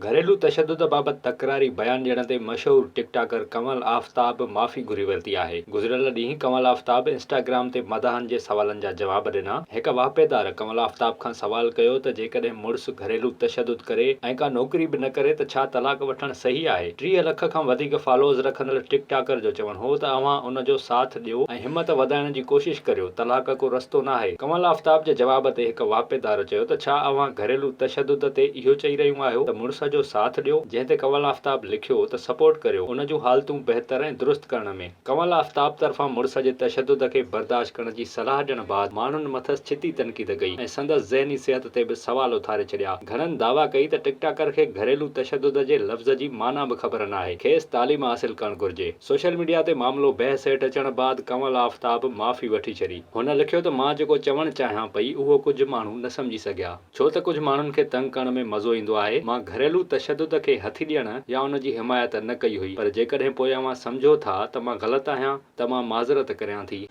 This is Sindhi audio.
گهريلو تشدد بابت تڪراري بيان ڏيڻ تي مشهور ٽڪ ٽاڪر ڪنول آفتاب معافي گهري ورتي آهي. گذريل ڏينهن ڪنول آفتاب انسٽاگرام تي مداحن جي سوالن جا جواب ڏنا. هڪ واهپيدار ڪنول آفتاب کان سوال ڪيو ته جيڪڏهن مڙس گهريلو تشدد ڪري ۽ ڪا نوڪري به نه ڪري ته ڇا طلاق وٺڻ صحيح آهي؟ 30 لک کان وڌيڪ فالوورز رکندڙ ٽڪ ٽاڪر جو چوڻ هو ته اوهان ان جو ساٿ ڏيو ۽ همت وڌائڻ جي ڪوشش ڪريو، طلاق ڪو رستو ناهي. ڪنول آفتاب جي جواب تي هڪ واهپيدار چيو ته ڇا اوهان گهريلو تشدد تي اهو چئي رهيون آهيو ته مڙس جو ساٿ ڏيو؟ جنهن تي ڪنول آفتاب لکيو ته سپورٽ ڪريو، ان جون حالتون بهتر ۽ درست ڪرڻ ۾. ڪنول آفتاب طرفان مڙس جي تشدد کي برداشت ڪرڻ جي صلاح ڏيڻ بعد ماڻهن مٿس ڇتي تنقيد ڪئي ۽ سندس ذهني صحت تي به سوال اٿاري ڇڏيا. گهڻن دعويٰ ڪئي ته ٽڪ ٽاڪر کي گهريلو تشدد جي لفظ جي معنيٰ به خبر ناهي، کيس تعليم حاصل ڪرڻ گهرجي. سوشل ميڊيا تي معاملو بحث هيٺ اچڻ بعد ڪنول آفتاب معافي وٺي ڇڏي. هن لکيو ته مان جيڪو چوڻ چاهيان پئي اهو ڪجهه ماڻهو نه سمجهي سگهيا، ڇو ته ڪجهه ماڻهن کي تنگ ڪرڻ ۾ مزو ايندو آهي، مان گهريلو تشدد کي هٿي ڏيڻ يا ان جي حمايت نه ڪئي هئي پر جيڪڏهن پوء اوهان سمجهو ٿا ته مان غلط آهيان ته مان معذرت ڪريان ٿي.